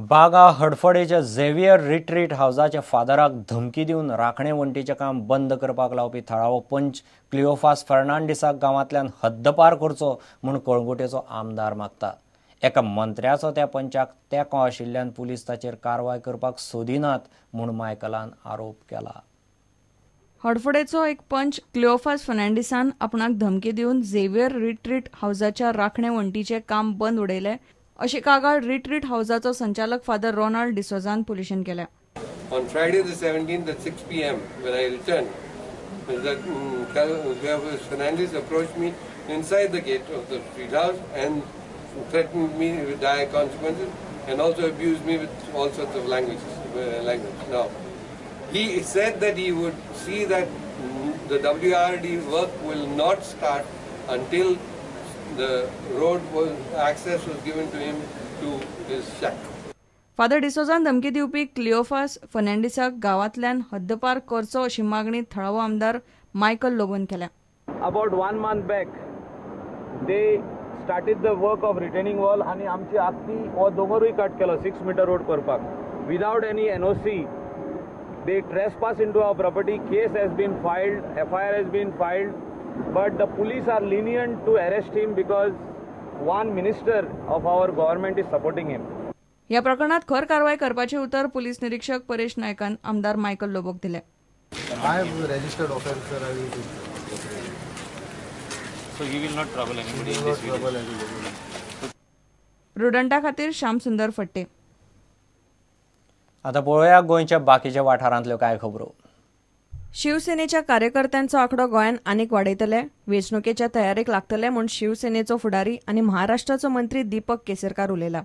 Baga हडफडेच्या Xavier retreat हावजाच्या फादराक धमकी दिवन राखणे वण्टीचें काम बंद करपाक लावपी थळावो पंच क्लिओफास फर्नांडीसाक गांवांतल्यान हद्दपार करचो म्हूण कळंगुटेचो आमदार मागता. एका मंत्र्याचो त्या पंचाक तेंको आशिल्ल्यान पुलीस ताचेर कारवाय करपाक सोदिनात म्हूण मायकलान आरोप केला. हडफडेचो एक पंच क्लिओफास फर्नांडीसान आपणाक धमकी दिवन झेवियर रिट्रीट हावजाच्या राखणे वण्टीचें काम बंद उडयलें अशी कागाळ रिट्रीट हावजाचो संचालक फादर रोनाल्ड डिसोजान पुलिशेन केल्या. On Friday the 17th at 6 p.m. when I returned, Cleophas Fernandes approached me inside the gate of the street house and threatened me with dire consequences and also abused me with all sorts of language. Now, he said that he would see that the WRD work will not start until the road was access was given to him to his shack. Father डिसोजान धमकी दिवपी क्लिओफास फर्नांडीसाक गांवांतल्यान हद्दपार करचो अशी मागणी थळावो आमदार Michael लोबोन केल्या. About 1 month back, they started the work of retaining wall आणि आमची आखी हो दोंगरूय कट केलो 6 मीटर रोड करपाक without any NOC. They trespass into our property. Case has been filed, FIR has been filed, but the police are lenient to arrest him because one minister of our government is supporting him. ह्या प्रकरणात खर कारवाय करपाचे उतर police निरीक्षक परेश नायकान आमदार Michael लोबोक दिले. I have registered offence, sir. I will. So he will not trouble anybody in this village. प्रुडंटा खातीर श्याम सुंदर फट्टे. आता पळोवया गोंयच्या बाकीच्या वाठारांतल्यो कांय खबरो. शिवसेनेच्या कार्यकर्त्यांचो आंकडो गोंयांत आनीक वाडयतले, वेंचणुकेच्या तयारेक लागतले म्हूण शिवसेनेचो फुडारी आनी महाराष्ट्राचो मंत्री दीपक केसरकार उलयला.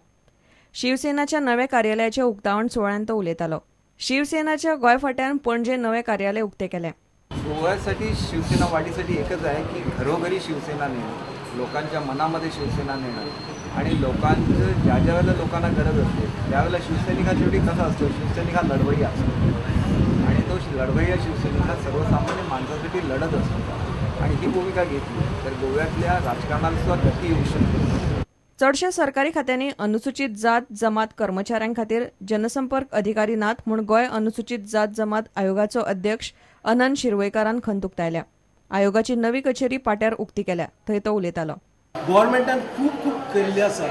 शिवसेनाच्या नव्या कार्यालयाच्या उक्तावण सुवाळ्यांत तो उलयतालो. शिवसेनाच्या गोंय फाट्यान पणजे नवे कार्यालय उक्ते केलें. गोव्यासाठी शिवसेना वाढीसाठी एकच आहे की घरोघरी शिवसेना नेणं, लोकांच्या मनामध्ये शिवसेना नेणं आणि लोकांचं ज्या ज्या वेळेला लोकांना गरज असते त्यावेळेला शिवसैनिक हा शेवटी कसा असतो, शिवसैनिक हा लढवय्या असतो आणि तो लढवय्या शिवसैनिक हा सर्वसामान्य माणसासाठी लढत असतो आणि ही भूमिका घेतली तर गोव्यातल्या राजकारणाला सुद्धा गती येऊ शकते. चडशा सरकारी खात्यांनी अनुसूचित जात जमात कर्मचाऱ्यां खातीर जनसंपर्क अधिकारी नात म्हूण गोंय अनुसूचित जात जमात आयोगाचो अध्यक्ष अनंत शिरवयकारान खंत उक्तायल्या. आयोगाची नवी कचेरी पाट्यार उक्ती केल्या, थंय तो उलयतालो. गव्हर्मेंटान खूब खूब केल्लें आसा,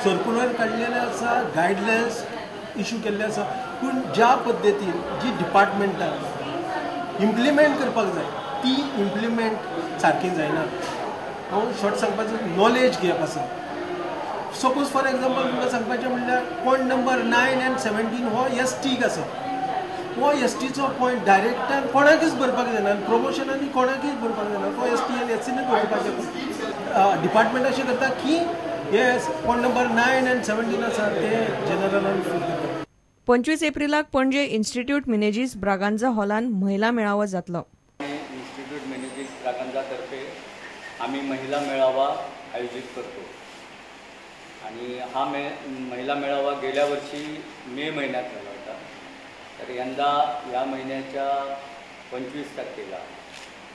सर्कुलर काडलेलें आसा, गायडलायन्स इशू केल्ले आसा, पूण ज्या पद्दतीन जी डिपार्टमेंटान इम्प्लिमेंट करपाक जाय ती इम्प्लिमेंट सारकी जायना. हांव शॉर्ट सांगपाचें नॉलेज गॅप आसा. सपोज फॉर एग्जाम्पल तुमकां सांगपाचें म्हणल्यार पॉयंट नंबर 9 आनी 17 हो एस टीक आसा. हो एस टीचो पॉयंट डायरेक्टान कोणाकच भरपाक जायना आनी प्रमोशनांनी कोणाकच भरपाक जायना, तो एस टी आनी एस सीनूच भरपाचें. डिपार्टमेंट अशें करता की हे पॉयंट नंबर 9 आनी 17 आसा ते जनरलान फील करता. 25 एप्रिलाक पणजे इन्स्टिट्यूट मिनेजीस ब्रागांझा हॉलान महिला मेळावो जातलो. इन्स्टिट्यूट मिनेजीस ब्रागांझा तर्फे आम्ही महिला मेळावा आयोजित करतो आणि हा महिला मेळावा गेल्या वर्षी मे महिन्यात झाला होता, तर यंदा या महिन्याच्या 25 तारखेला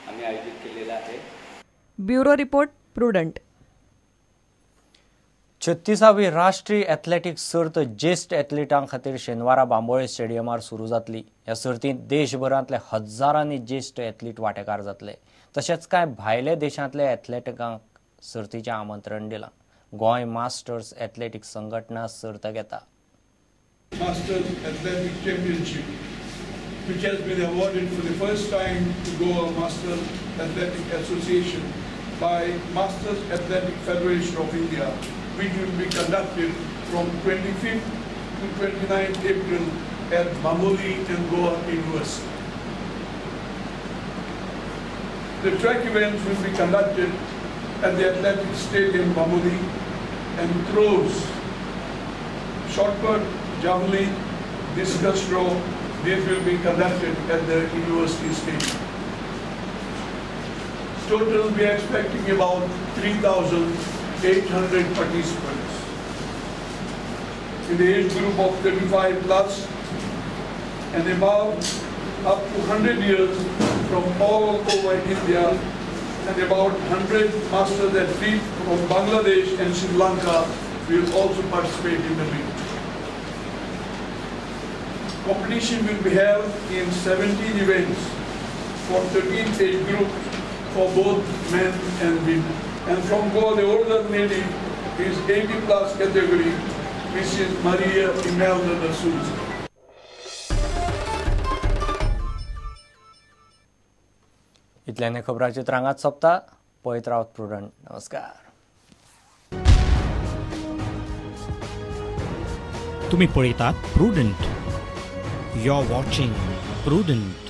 आम्ही आयोजित केलेला आहे. Bureau report, Prudent. 36वी राष्ट्रीय एथलेटिक्स सर्त ज्येश्ठ एथलिटां खातीर शेनवारा बांबोळे स्टेडियमार सुरू जातली. ह्या सर्तींत देशभरांतले हजारांनी ज्येश्ठ एथलीट वांटेकार जातले. तशेंच कांय भायले देशांतले एथलेटिकांक सर्तीचें आमंत्रण दिलां. गोंय मास्टर्स एथलेटिक्स संघटना सर्त घेता. Masters Athletic Championship, which has been awarded for the first time to Goa Masters Athletic Association by Masters Athletic Federation of India, which will be conducted from 25th to 29th April at Bambolim and Goa University. The track events will be conducted at the Athletic Stadium, Bambolim, and throws, shot put, javelin, discus throw, these will be conducted at the university stadium. Total, we are expecting about 3,800 participants. In the age group of 35 plus and above, up to 100 years from all over India, and about 100 masters athletes from Bangladesh and Sri Lanka will also participate in the meet. Competition will be held in 17 events for 13 age groups for both men and women. And from Goa, the older lady is 80 plus category, Mrs. Maria Imelda de Souza. इतल्याने खबराचित्रांगात सोंपता. पळयत रावत prudent. नमस्कार. तुम्ही पळयतात Prudent. You are watching Prudent.